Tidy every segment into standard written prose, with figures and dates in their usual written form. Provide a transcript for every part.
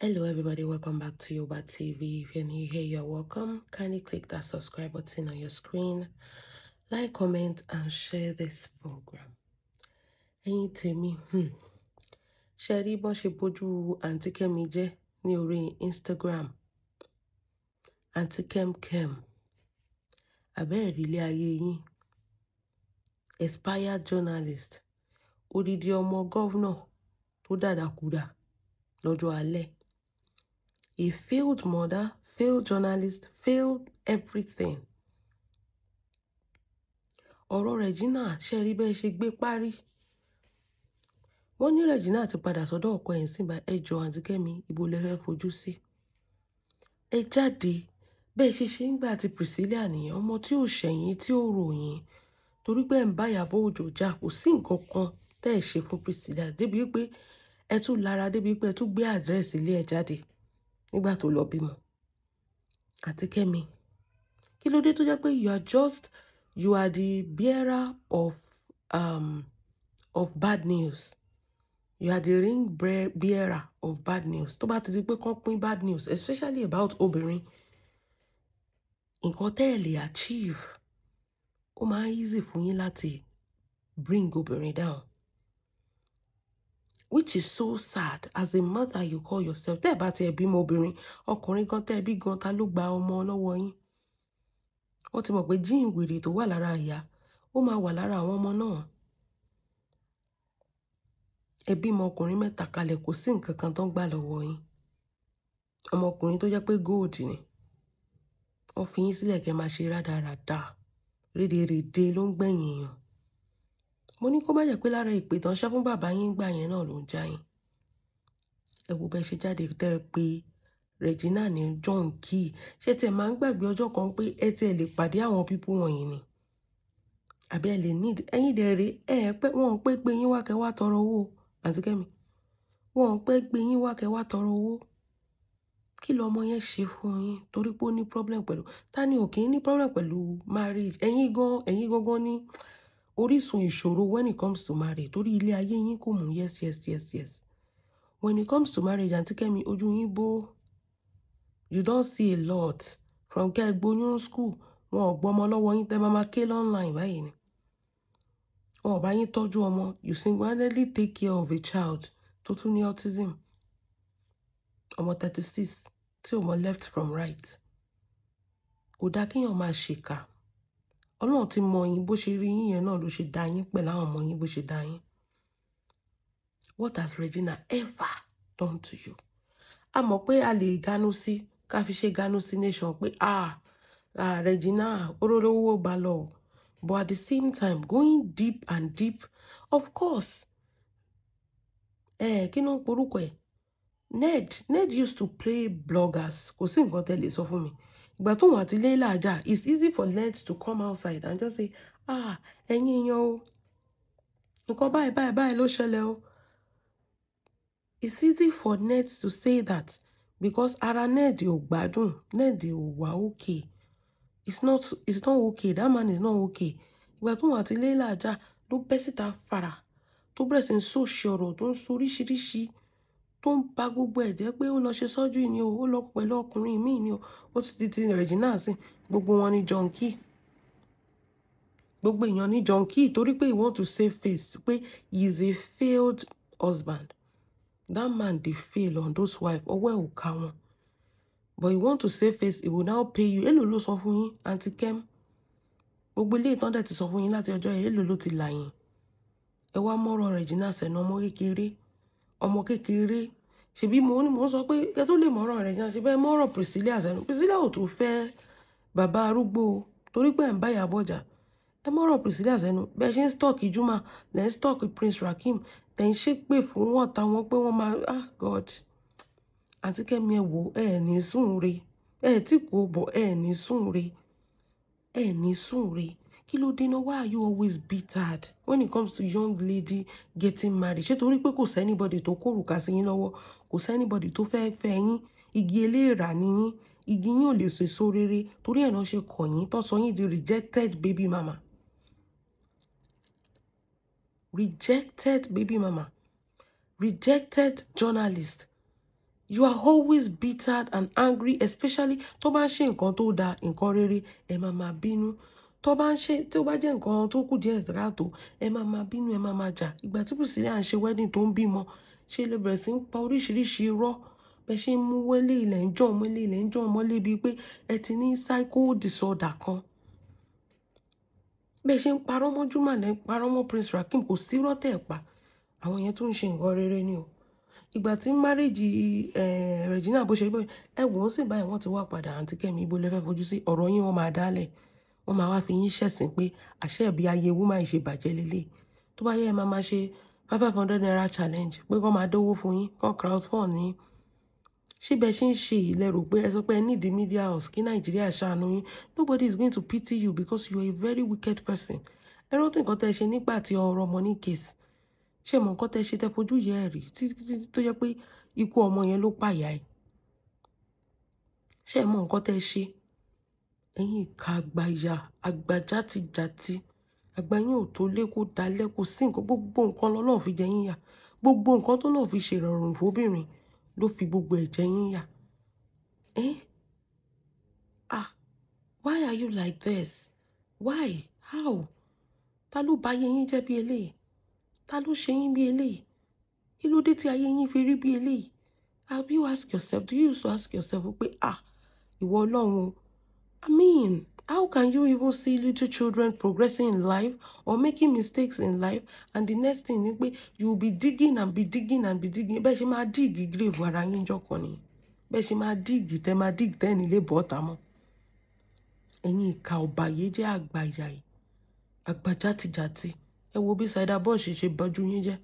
Hello everybody, welcome back to Yoba TV. If you're new here, you're welcome. Kindly click that subscribe button on your screen, like, comment, and share this program. Ẹ̀yin tèmi, ṣe rí bọ́n ṣe bójú Aunty Kẹ́mi jẹ́ ní orí Instagram? Aunty Kem Kem, àbẹ́ẹ̀rí ilé ayé yín. Expired journalist, odidi ọmọ governor tó dàdàkúdà lọ́jọ́ alẹ́. A failed mother, failed journalist, failed everything. Ọ̀rọ̀ Regina, ṣe rí bẹ́ẹ̀ ṣe gbé parí? Wọ́n ní Regina ti padà sọ́dọ̀ ọkọ ẹ̀ ń sìn bá. Ẹ jọ, Aunty Kẹ́mi, ibo lẹ fẹ́ fojú sí? Ẹ jáde bẹ́ẹ̀ ṣe ṣe ń gbà àti Priscilla nìyẹn, ọmọ tí ò ṣẹ̀yìn, tí ò ròyìn, torí pé ẹ̀ ń bá Ìyábọ̀ Òjó jà. Kò sí nǹkan kan tẹ́ ẹ̀ ṣe fún Priscilla, débi pé ẹ tún lára, débi pé ẹ tún gbé address ilé ẹ̀ jáde nígbà tó lọ bímọ. Aunty Kẹ́mi, kí ló dé tó jẹ́ pé you are the bearer of bad news? You are the ring bearer of bad news. Tó bá ti di pé kán pín bad news, especially about obìnrin, nǹkan tẹ́ ẹ̀ lè achieve, ó máa ń easy fún yín láti bring obìnrin down, which is so sad as a mother you call yourself. Tẹ́ ẹ̀ bá tiẹ̀ bímọ obìnrin, ọkùnrin gan tẹ́ ẹ bí gan, ta ló gba ọmọ lọ́wọ́ yín? Wọ́n ti mọ̀ pé gene wèrè tó wà lára ìyá, ó máa wà lára àwọn ọmọ náà. Ẹ bímọ ọkùnrin mẹ́ta kalẹ̀, kò sí nǹkan kan tó ń gbà lọ́wọ́ yín. Ọmọkùnrin tó jẹ́ pé gold ni, wọ́n fi yín sílẹ̀ kẹ́ máa ṣe rádaràda, rédèrèdè ló ń gbẹ̀yìn èèyàn. Mo ní kó má jẹ́ pé lára ìpè tán ṣẹ́ fún bàbá yín gbà yẹn náà ló ń já yín. Ẹ wo bẹ́ẹ̀ ṣe jáde tẹ́ ẹ pé Regina ní junkie. Ṣé tí ẹ máa ń gbàgbé ọjọ́ kan pé ẹ tí ẹ lè pàdé àwọn people wọ̀nyí ni? Àbí ẹ lè need ẹ̀yin dẹ̀ rí ẹ pé wọ́n pé gbé yín wá kẹ́ wá tọrọ owó, Aunty Kẹ́mi? Wọ́n pé gbé yín wá kẹ́ wá tọrọ owó. Kí lọmọ yẹn ṣe fún yín? Torí pé ó ní problem pẹ̀lú ta ni ò kí ń ní problem pẹ̀lú marriage? Ẹ̀yin gan, ẹ̀yin gangan ní orísun ìṣòro when it comes to marriage, torí ilé ayé yín kò mú yes. When it comes to marriage, Aunty Kẹ́mi, ojú yín bó. You don see a lot from kẹ́ ẹ gbóyún school, wọn ò gbọ́mọ lọ́wọ́ yín, tẹ́ máa ma ké online báyìí ni. Wọn ò bá yín tọ́jú ọmọ. You single-handedly take care of a child tó tún ní autism, ọmọ 36 tí ò mọ left from right. Kò dáa kéèyàn máa ṣèkà. Ọlọ́run ti mọ yín, bó ṣe rí yín yẹn náà ló ṣe dá yín pẹ̀lú àwọn ọmọ yín bó ṣe dá yín. What has Regina ever done to you? A mọ̀ pé a lè ganu sí, ká fi ṣe ganu sí nation pé, ah ah, Regina orólówó bá lọ, but at the same time, going deep and deep, of course, kí ló ń porúkọ ẹ̀? Ned used to play bloggers. Kò sí nǹkan tẹ́ lè sọ fún mi. Ìgbà tóun àti Leila jà, it's easy for Ned to come outside and just say, "Ah, ẹ̀yin èèyàn o, nǹkan báyìí báyìí báyìí ló ṣẹlẹ̀ o." It's easy for Ned to say that because ara Ned ò gbádùn, Ned ò wà okay. It's not okay. That man is not okay. Ìgbà tóun àti Leila jà ló bẹ́ síta fara, tó bẹ̀rẹ̀ sí ń sòṣì ọ̀rọ̀, tó ń sọ oríṣiríṣi, tó ń ba gbogbo ẹ̀ jẹ́ pé ó lọ ṣe surgery ni o, ó lọ pẹ̀lú ọkùnrin míì ni o, ó ti di ti Regina sí. Gbogbo wọn ní junkie, gbogbo èèyàn ní junkie, torí pé he want to save face pé he is a failed husband. That man dey fail on those wife, ọwọ́ ẹ̀ ò ká wọn, but he want to save face. He will now pay you. Èló ló sọ fún yín, Aunty Kem? Gbogbo ilé ìtàn dẹ̀ ti sọ fún yín láti ọjọ́ yẹn, èló ló ti là yín? Ẹ wá mọ́rọ̀ Regina sẹ́nu. Ọmọ kékeré, ọmọ kékeré. Ṣebí mo ní mo sọ pé kẹ́ tó lè mọ́rọ̀ Regina, ṣe bẹ́ẹ̀ mọ́rọ̀ Priscilla sẹ́nu. Priscilla ò tún fẹ́ bàbá arúgbó torí pé ẹ̀ ń bá Ìyábọ̀ jà. Ẹ mọ́rọ̀ Priscilla sẹ́nu. Bẹ́ẹ̀ ṣe ń stalk Juma, lẹ́ ń stalk Prince Rakim, tẹ̀ ń ṣépè fún wọn táwọn pé wọ́n máa, ah God, Aunty Kẹ́mi, ẹ wò, ẹ ní sùn re, ẹ tí kò bọ̀, ẹ ní sùn re, ẹ ní sùn re. Kí ló dé náà? Why are you always bittered when it comes to young lady getting married? Ṣé torí pé kò sí anybody tó kórùka sí yín lọ́wọ́, kò sí anybody tó fẹ́ fẹ́ yín? Igi eléèrà ni yín, igi yín ò lè sèso rere, torí ẹ̀ náà ṣe kọ̀ yín, tó sọ yín di rejected baby mama, rejected baby mama, rejected journalist. You are always bitter and angry, especially tó bá ń ṣe nǹkan tó dáa, nǹkan rere, ẹ máa máa bínú. Tó bá ń ṣe, tó bá jẹ́ nǹkan tó kù díẹ̀ káàtó, ẹ máa máa bínú, ẹ máa máa jà. Ìgbà tí Priscilla ń ṣe wedding tó ń bímọ, ṣe lè bẹ̀rẹ̀ sí ń pa oríṣiríṣi irọ́. Bẹ́ẹ̀ ṣe ń mú wọlé ilẹ̀ ń jọ̀ mọ́lé ilẹ̀ ń jọ̀ mọ́lé bíi pé ẹ ti ní psycho disorder kan. Bẹ́ẹ̀ ṣe ń parọ́ mọ́ Juma lẹ́ ń parọ́ mọ́ Prince Rakim, kò sí irọ́ tẹ̀ pa. Àwọn yẹn tún ń ṣe nǹkan rere ni o. Ìgbà tí marriage Regina bó ṣe rí bóyá, ẹ wò ó sì báyìí, wọ́n ti wá padà. Àǹtí Kẹ́mi, ibo lẹ fẹ́ fojú sí? Ọ̀rọ̀ yín wọ́n máa dálẹ̀. Wọ́n máa wá fi yín ṣẹ̀sín pé àṣẹ ìbí ayé woman yìí ṣe bàjẹ́ lélẹ̀. Tó bá yẹ, ẹ máa máa ṣe 500 naira challenge pé kó máa dówó fún yín, kó crowdfund yín. Ṣé bẹ́ẹ̀ ṣe ń ṣe yìí lẹ rò pé ẹ sọ pé ẹ need the media house kí Nàìjíríà ṣàánú yín? Nobody is going to pity you because you are a very wicked person. Ẹ rántí nǹkan tẹ́ ẹ ṣe nígbà tí ọ̀rọ̀ money case. Ṣé mọ̀ nǹkan tẹ́ ẹ ṣe tẹ́ fojú yẹ ẹ rí títí tó jẹ́ pé ikú ọmọ yẹn ló pàyà ẹ̀? Ṣé mọ̀ nǹkan tẹ́ ẹ ṣe? Ẹ̀yin ìka àgbàyà, àgbà játijàti, àgbà yín ò tó lé kó dalẹ̀, kó sí nǹkan, gbogbo nǹkan lọ́lọ́run fi jẹ yín yà. Gbogbo nǹkan tó lọ́run fi ṣe ìrọ̀rùn fóbìnrin ló fi gbogbo ẹ̀ jẹ yín yà. Eh? Ah, why are you like this? Why? How? Ta ló bà ayé yín jẹ́ bí eléyìí? Ta ló ṣe yín bí eléyìí? Kí ló dé tí ayé yín fi rí bí eléyìí? Have you asked yourself? Do you used to ask yourself pé, ah, ìwọ Ọlọ́run o? I mean, how can you even see little children progressing in life or making mistakes in life, and the next thing ni pé you will be digging and be digging and be digging? Bẹ́ẹ̀ ṣe máa dig grave ara yín jọ̀kan ni. Bẹ́ẹ̀ ṣe máa dig tẹ́ máa dig tẹ́ nílé bọ́ta mọ́. Ẹ̀yin ìka ọ̀bàyéjẹ́, àgbàyà yìí, àgbà játijàti. Ẹ wo bí Saida Bosh ṣe bọ́jú yín jẹ́.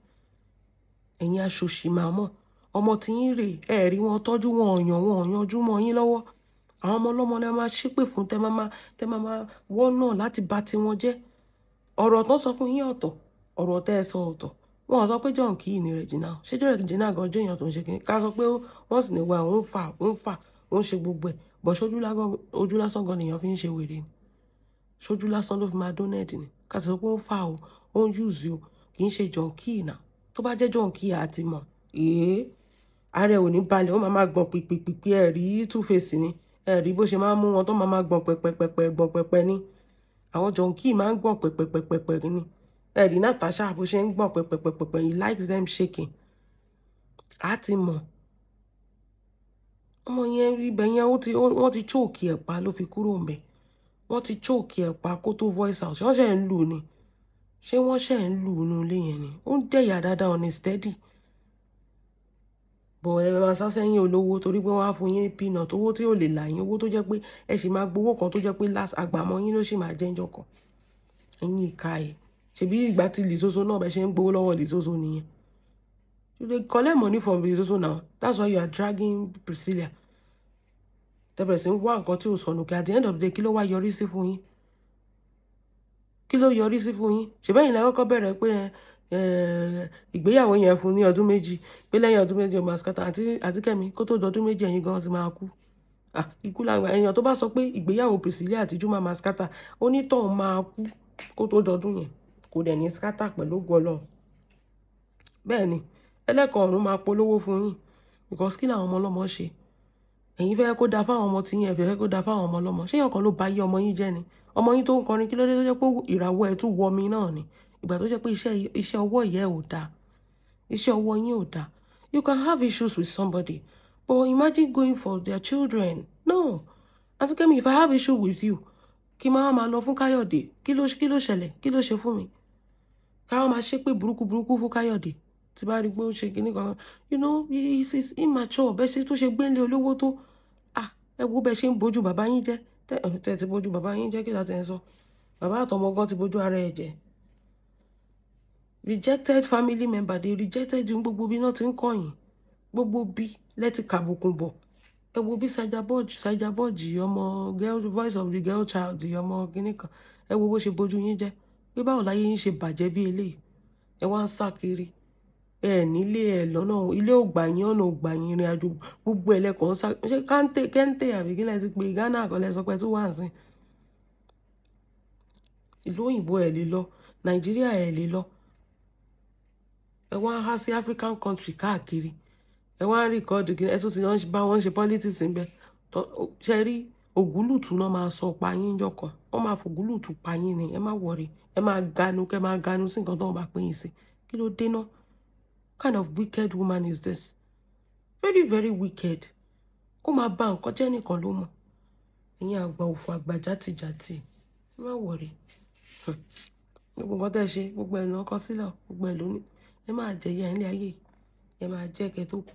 Ẹ̀yin aṣòṣì máa mọ̀. Ọmọ tí yín rè, ẹ rí wọn tọ́jú, wọn ọ̀yàn, wọn ọ̀yanjú mọ́ yín lọ́wọ́. Àwọn ọmọ ọlọ́mọ ni ẹ máa ṣépè fún, tẹ́ máa wọ́n náà láti bà tiwọn jẹ́. Ọ̀rọ̀ tó sọ fún yín ọ̀tọ̀, ọ̀rọ̀ tẹ́ ẹ sọ ọ̀tọ̀. Wọn ò sọ pé junkie ni Regina. Ṣé Regina gan jẹ́ èèyàn tó ń ṣe kíni? Ká sọ pé wọ́n sì ní wà, òun fà, òun fà, òun ṣe gbogbo ẹ̀. But ṣojú ojú lásán gan nìyẹn fi ń ṣe wèrè ni. Ṣojú lásán ló fi máa donate ni. Ká sọ pé ó ń fà o, ó ń use o, kì í ṣe junkie náà. Tó bá jẹ́ junkie, a ti mọ̀. Èé, ara ẹ̀ ò ní balẹ̀, ó máa máa gbọ̀n pìpìpìpì. Ẹ̀ rí Two Face ni. Ẹ rí bó ṣe máa ń mú wọn tó máa máa gbọ̀n pẹpẹpẹpẹ, gbọ̀n pẹpẹ ní. Àwọn junkie máa ń gbọ̀n pẹpẹpẹpẹ ní. Ẹ rí Natasha bó ṣe ń gbọ̀n pẹpẹpẹpẹ, he likes them shaking. A ti mọ̀. Ọmọ yẹn, ibẹ̀ yẹn, wọ́n ti choke ẹ̀ pa ló fi kúrò ńbẹ̀. Wọ́n ti choke ẹ̀ pa kó tó voice out. Ṣé wọ́n ṣẹ̀ ń lù ni? Ṣé wọ́n ṣẹ̀ ń lù nínú ilé yẹn ni? Ó ń jẹ̀yà dáadáa on a steady. But ẹ máa sá sẹ́yìn olówó torí pé wọ́n á fún yín ní peanut, owó tí ò lè là yín, owó tó jẹ́ pé ẹ sì máa gbowó kan tó jẹ́ pé last àgbàmọ́ yín ló sì máa jẹ́ ńjọ́ kan. Ẹ̀yin ìka ẹ̀. Ṣebí ìgbà tí Lizozo náà, bẹ ṣe ń gbowó lọ́wọ́ Lizozo nìyẹn. You dey collect money from Lizozo now. That's why you are dragging Priscilla. Tẹ́bẹ̀rẹ̀ sí ń wá nǹkan tí ò sọnù kí at the end of the day, kí ló wá yọrí sí fún yín? Kí ló yọrí sí fún yín? Ṣèbẹ́yìn lẹ kọ́kọ́ bẹ̀rẹ̀ pé ìgbéyàwó yẹn fún ní ọdún 2, pé lẹ́yìn ọdún 2 ó máa scatter. Àǹtí Kẹ́mi, kó tó dọdún 2, ẹ̀yin gan ti máa kú. Ah, ikú làgbà. Èèyàn tó bá sọ pé ìgbéyàwó Priscilla àti Juma máa scatter, onítọ̀hún máa kú kó tó dọdún yẹn. Kò dẹ̀ ní scatter pẹ̀lú ògo Ọlọ́run. Bẹ́ẹ̀ ni, ẹlẹ́kọ̀ọ́ ọ̀run máa polówó fún yín, because kí làwọn ọmọ ọlọ́mọ ṣe? Ẹ̀yin fẹ́ kó da fáwọn ọmọ tí yín, ẹ fẹ́ kó da fáwọn ọmọ ọlọ́mọ. Ṣé èèyàn kan ló ba ayé ọmọ yín jẹ́ ni? Ọmọ yín tó ń kọrin, kí ló dé tó jẹ́ pé ìràwọ̀ ẹ̀ tún wọ mi náà ni? Ìgbà tó jẹ́ pé iṣẹ́ ọwọ́ ìyá ẹ̀ ò dáa, iṣẹ́ ọwọ́ yín ò dáa. You can have issues with somebody, but imagine going for their children. No. Aunty Kemi, if I have issue with you, kí máa máa lọ fún Káyọ̀dé? Kí ló ṣẹlẹ̀? Kí ló ṣe fún mi? Káwọn máa ṣépè burúkú burúkú fún Káyọ̀dé tí bá rí pé ó ṣe kinní kan. He is immature. Bẹ́ẹ̀ ṣe tó ṣe gbélé olówó tó, ah, ẹ wo bẹ́ẹ̀ ṣe ń bójú bàbá yín jẹ́. Tẹ́ ti bójú bàbá yín jẹ́, kí láti ẹ̀ sọ? Bàbá àtọmọ gan ti bójú ara ẹ̀ jẹ́. Rejected family member, they rejected you. Gbogbo bí náà ti ń kọ̀yìn, gbogbo bí lẹ́tì kàbùkùn bọ̀. Ẹ wo bí Saida Boj, Saida Boj, ọmọ girl, voice of the girl child, ọmọ kinní kan, ẹ wo bó ṣe bójú yín jẹ́. Pé báwo láyé yín ṣe bàjẹ́ bí eléyìí? Ẹ wá ń sá kiri, ẹ nílé ẹ lọ́nà, ilé ò gbà yín, ọ̀nà ò gbà yín, ìrìn àjò gbogbo ẹ̀ lẹ́kọ̀ọ́ ń sá. Ṣé kante kente àbí kí lẹ ti pé Ghana kọ́ lẹ sọ pé tó wà ń sìn? Ìlú òyìnbó ẹ lè lọ, Nàìjíríà ẹ lè lọ, ẹ wá ń há sí African country káàkiri. Ẹ wá ń record kí ẹ tún ti bá wọn ṣe politics ń bẹ. Ṣe rí ògúlùtù náà máa sọ pa yín jọ kan. Wọ́n máa fògúlùtù pa yín ni. Ẹ má worry. Ẹ máa ganu, kẹ máa ganu sí nǹkan tó ń bá pín yín sí. Kí ló dé náà? What kind of wicked woman is this? Very, very wicked. Kó máa ba nǹkan jẹ́ nìkan ló mọ̀. Ẹ̀yin àgbà òfò, àgbà játijàti. Ẹ má worry. Gbogbo nǹkan tẹ́ ẹ ṣe, gbogbo ẹ̀ ló ń kọ sílẹ̀, gbogbo ẹ̀ ló ní. Ẹ máa jẹ ìyà ilé ayé. Ẹ máa jẹ́ kẹ́ tó kú.